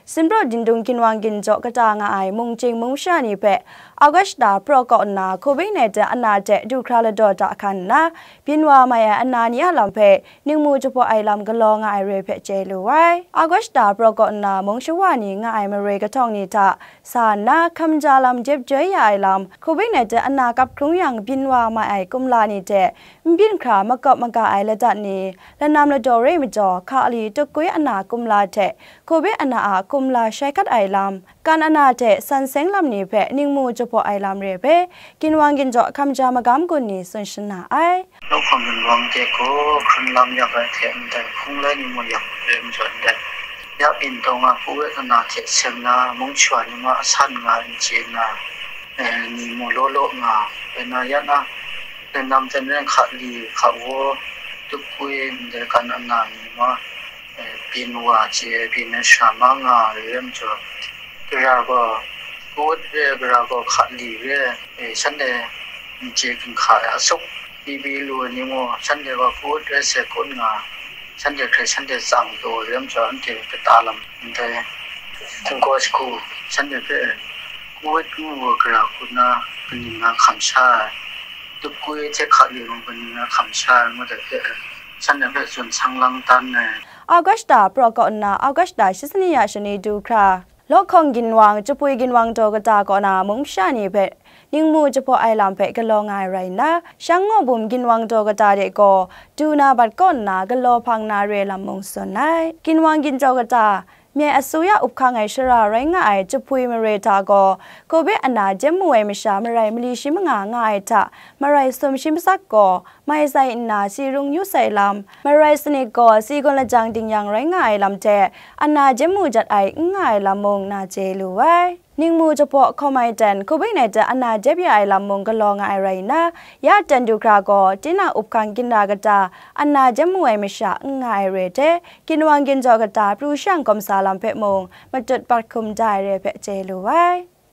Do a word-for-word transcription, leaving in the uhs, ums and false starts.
Sinpraw Dingdung ginwang ginjaw kata nga ai mungchying mungsha ni hpe Augusta praw kaw nna, Covid nineteen ana hte du hkra ladaw da hkan nna, byin wa mai ai ana ni a lam hpe ningmu jahpaw ai lam galaw nga ai re hpe chye lu ai. Augusta praw kaw nna mung shawa ni nga ai maroi kahtawng ni hta sa nna, hkamja lam jep joi ya ai lam, Covid nineteen ana kap hkrung yang byin wa mai ai kumla ni hte n byin hkra makawp maga ai ladat ni, lanam ladaw re majaw, Hkali Tukwi ana kumla hte Covid ana a kumla shai hkat ai lam, kan ana hte san seng lam ni hpe ningmu jahpaw ai lam re hpe, ginwang ginjaw hkamja magam gun ni tsun shana ai. Lawhkawng ginwang de gaw, hkrun lam yak ai hte ndai hkungla ni mung yak re majaw ndai, ya byin taw nga, Covid ana hte seng na, mung shawa ni ma asan nga n chye na, eh, ni mung law law nga, rai na, ya na, lanam hten rai, Hkali, Hkawo, Tukwi, ndai kan ana ni ma, eh, byin wa chye, byin ai sha ma nga ai re majaw, gara gaw Covid re, gara gaw Hkali re, eh, shanhte n chye ginhka ai asuk, P B lu ai ni mung, shanhte gaw Covid re sai kun nga, shanhte hkrai shanhte tsang taw ai re majaw, anhte kata lam ndai htinggaw shagu shanhte hpe Covid ngu ai gara hku na kaning nga hkam sha ai, Tukwi hte Hkali mung kaning nga hkam sha ai ngu ai hpe, shanhte hpe tsun sang lang dan ai. Augusta praw kaw nna Augusta shi sani ya shani du hkra, Lawhkawng ginwang, Chapwi ginwang daw kata kaw na mung sha ni hpe ningmu jahpaw ai lam hpe galaw nga ai rai nna, Shang Ngaw Bum ginwang daw kata de gaw du na bat kaw nna galaw hpang na re lam mung tsun ai. Ginwang ginjaw kata, Myai Asuya up hkang ai shara rai nga ai Chapwi mare hta gaw, Covid ana jem mu ai masha marai mali shi manga nga ai hta, marai sum shi masak gaw, mai sai nna si rung yu sai lam, marai sanit gaw si gun lajang ding yang rai nga ai lam hte, ana jem mu jat ai n nga ai lam mung na chye lu ai. Ningmu jahpaw hkawm ai ten, Covid nineteen ana jep ya ai lam mung galaw nga ai rai nna, ya ten du hkra gaw, tinang up hkang ginra kata, ana jem mu ai masha n nga ai re hte, ginwang ginjaw kata pru shang kawmsa lam hpe mung matut bat hkum da ai re hpe chye lu ai.